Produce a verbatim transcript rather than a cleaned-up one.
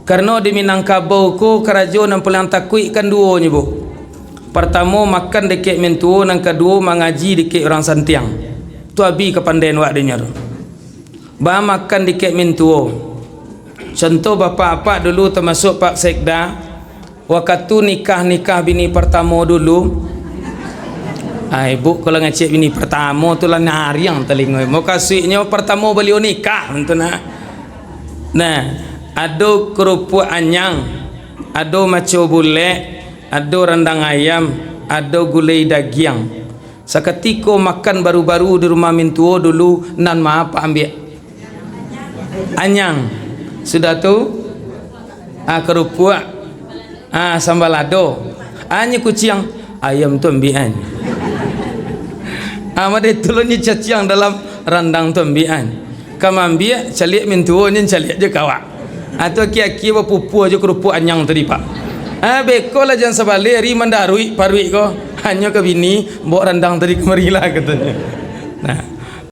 Karano di Minangkabau ko karajo nan paliang takuik kan duo nyo, Bu. Partamo makan dikek mintuo, nan kaduo mangaji dikek urang santiang. Tu abih kapandaian wak dinyo tu. Ba makan dikek mintuo. Contoh bapak-bapak dulu, tamasuak Pak Sekda, wakatu nikah-nikah bini partamo dulu. Ah, ibu kalau ngecek bini partamo tu lah nariang talingo. Mukasuiknyo partamo baliau nikah tu nah. Nah, ado kerupuak anyang, ado maco bulek, ado randang ayam, ado gulai dagiang. Sakatiko makan baru-baru di rumah mintuo dulu, nan ma Apak ambiak? Anyang. Sudah tu, ah, kerupuak, ah, sambalado. Anyo kuciang, ayam tu ambiak an. Ah, made tu lo nyo caciang dalam randang tu ambiak an. Ka maambiak, caliak mintuo nyo caliak je ka awak. Ah, tu aki-aki bapupua jo kerupuak anyang tadi, Pak. Ah, beko lah jan sabalik ari mandaruik paruik ko. Hanyo ka bini, bawa randang tadi kamari lah, katonyo. Nah.